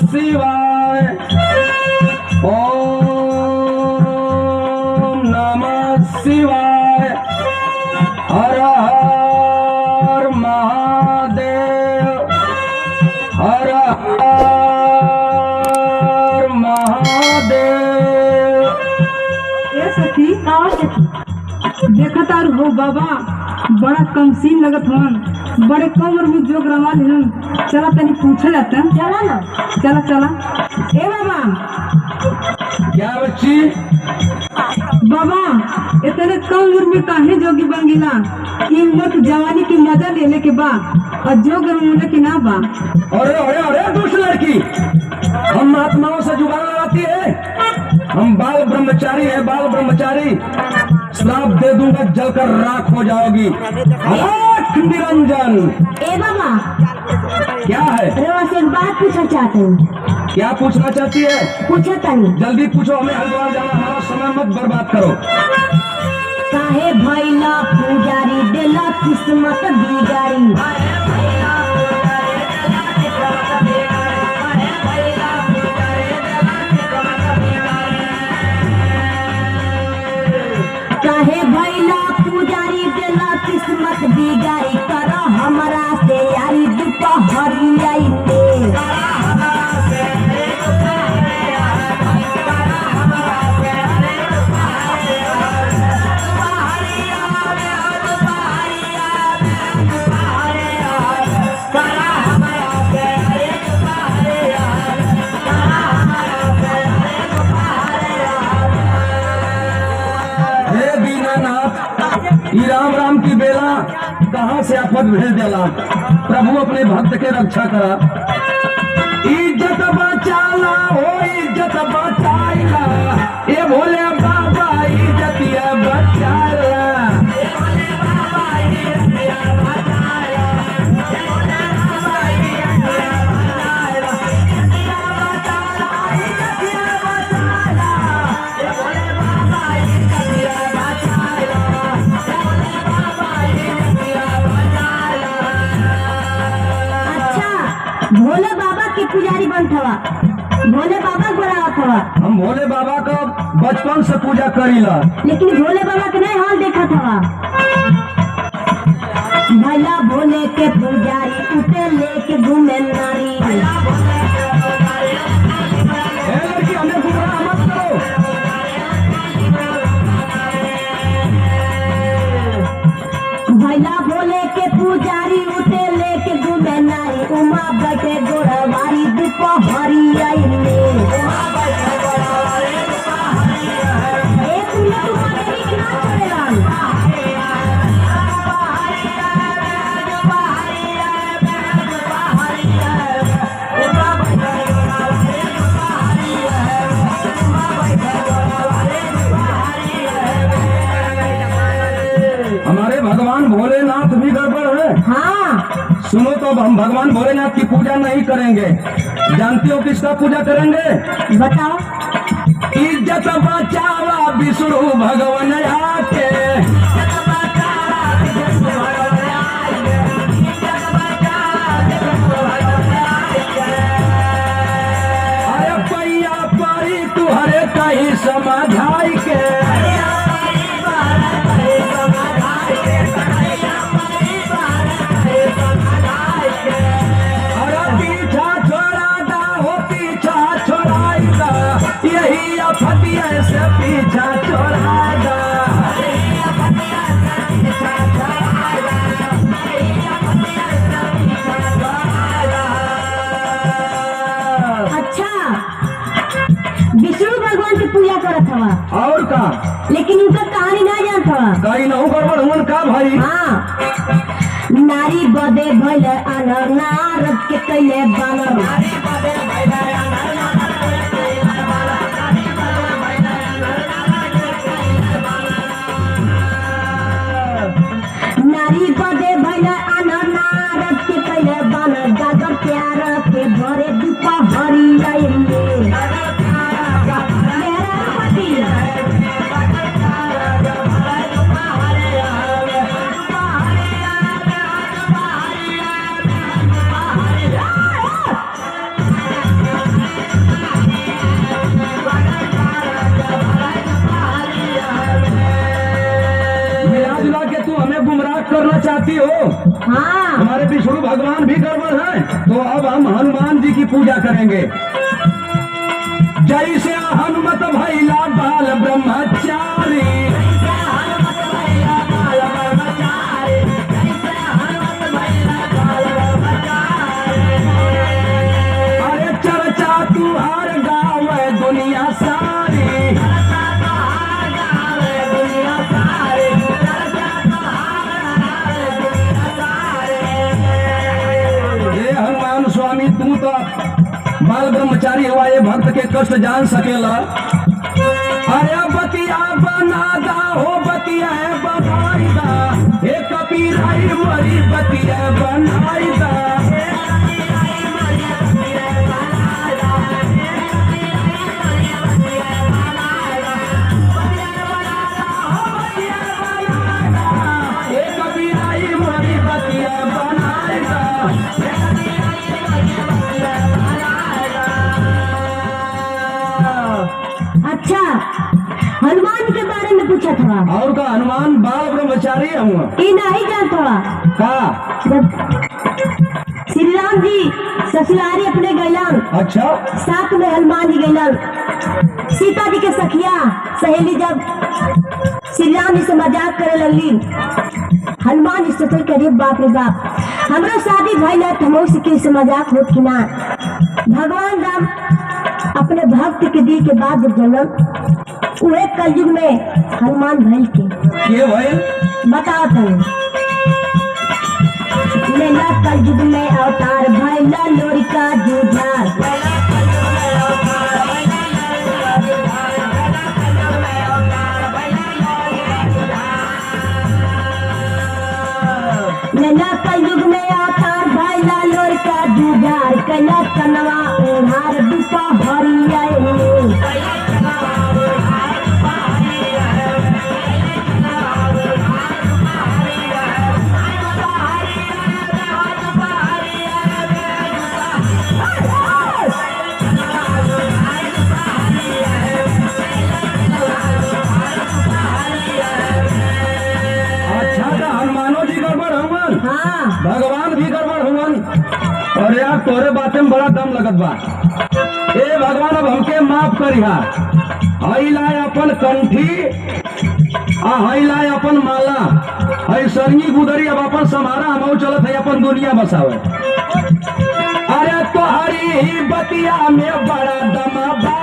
शिवाय। ओम नमः शिवाय। हर हर महादेव, हर हर महादेव। ए सखी, का सखी? देखा तार हो बाबा बड़ा कम सीन लगत हवन, बड़े कम उम्र में जोग रमा लेहन। चला तनी पूछे जाता। चला ना। चला चला। ए बाबा। क्या बच्ची? बाबा इतने कम उम्र में काहे जोगी बन गिला? ई उम्र तो जवानी की मजा लेने के बा और जोग रमोने के ना बा। अरे अरे अरे दुष्ट लड़की, हम महात्माओं से जुबान लड़ाती है। हम बाल ब्रह्मचारी है, बाल ब्रह्मचारी। श्राप दे दूंगा, जलकर राख हो जाओगी। राख निरंजन। ए बाबा, क्या है? रवा से एक बात पूछना चाहते हूँ। क्या पूछना चाहती है? पूछो तनी। जल्दी पूछो, हमें हरिद्वार जाना, हमारा समय मत बर्बाद करो। काहे भैला पुजारी देला किस्मत बिगाड़ी? काहे भैला पुजारी देला किस्मत बिगाड़ी? कर हमरा से यारी दुपहरिया में। हे दीनानाथ, ई राम राम की बेला कहाँ से आफत भेज देला। प्रभु अपने भक्त के रक्षा करा। इज्जत बचाला हो, इज्जत बचाइला। ए भोले बाबा, इज्जतिया बचाला। अच्छा, भोले बाबा के पुजारी बनत हवा, भोले बाबा के बोलावत हवा। हम भोले बाबा का बचपन से पूजा करीला। लेकिन भोले बाबा के नहीं हाल देखत हवा। भैला भोले के पुजारी उते लेके घूमे नारी। ए लड़की, हमें गुमराह मत करो। भैला भोले के पुजारी उते लेके घूमे नारी। उमा बैठे गोड़वारी दुपहरिया में। ए तुमने तू देवी के ना छोड़ेला। हमारे भगवान भोलेनाथ भी गड़बड़ है। हाँ। सुनो तो, अब हम भगवान भोलेनाथ की पूजा नहीं करेंगे। जानती हो किसका पूजा करेंगे? बताओ। इज्जत बचावा विष्णु भगवान आके। अरे पैया परी तुहरे कहीं समाधाई के। अरे पीछा छोड़ा दा हो, पीछा छोड़ाई दा, यही अफतिया से पीछा छोड़ा दा। अच्छा, विष्णु भगवान की पूजा करत हवा। और का? लेकिन उनका कहानी ना जानत हवा। कहीं नहु गड़बड़ हुन का भाई? हाँ, नारी बदे भइल अनर, नारद के कैले बानर। नारी बदे भइल अनर, नारद के कैले बानर। गागर प्यार के भरे दुपहरिया में। मेहरा पति। चाहती हो? हाँ। हमारे विष्णु भगवान भी गड़बड़ है, तो अब हम हनुमान जी की पूजा करेंगे। जैसे हनुमत भैला बाल ब्रह्मचारी, अरे चर्चा तुहार गाँव दुनिया सारी। हे हनुमान स्वामी, तू तो बाल ब्रह्मचारी हुआ, ये भक्त के कष्ट जान सकेला। अरे बतिया बना दा हो बतिया बनाई दा, हे कबीराई मरी बतिया बनाई दा। हे कबीराई मरी बतिया बनाई दा। अच्छा, हनुमान के बारे में पूछा था। और का हनुमान बाल ब्रह्मचारी हूँ ई नहीं जानता का? जब श्री राम जी ससुरारी अपने गैलन, अच्छा, साथ में हनुमान जी गैलन, सीता जी के सखिया सहेली जब श्री राम जी से मजाक करे लगली, हनुमान जी सोचल के अरे बाप रे बाप, हमरो शादी भइल है तो हमहू से मजाक होत कि ना। भगवान राम अपने भक्त के दिल के बात जब जानल, उहे कलयुग में हनुमान भइल के के भइल? बताओ तनी। लेला कलयुग में अवतार भइला लोरिका जुझार, लेला कलयुग में अवतार भइला लोरिका जुझार, कैला कनवा ओढ़ार दुपहरिया। अच्छा, तो हनुमानो जी गड़बड़ हुवन? हाँ। भगवान भी गड़बड़ हुवन। अरे यार, तोरे बाते में बड़ा दम लगत बा। ए भगवान, अब हमके माफ करिहा। हई लाए अपन कंठी आ हई लाए अपन माला, हई सरंगी गुदरी, अब अपन समारा हम चलत है अपन दुनिया बसावे। अरे तोहरी ही बतिया में बड़ा दम बा।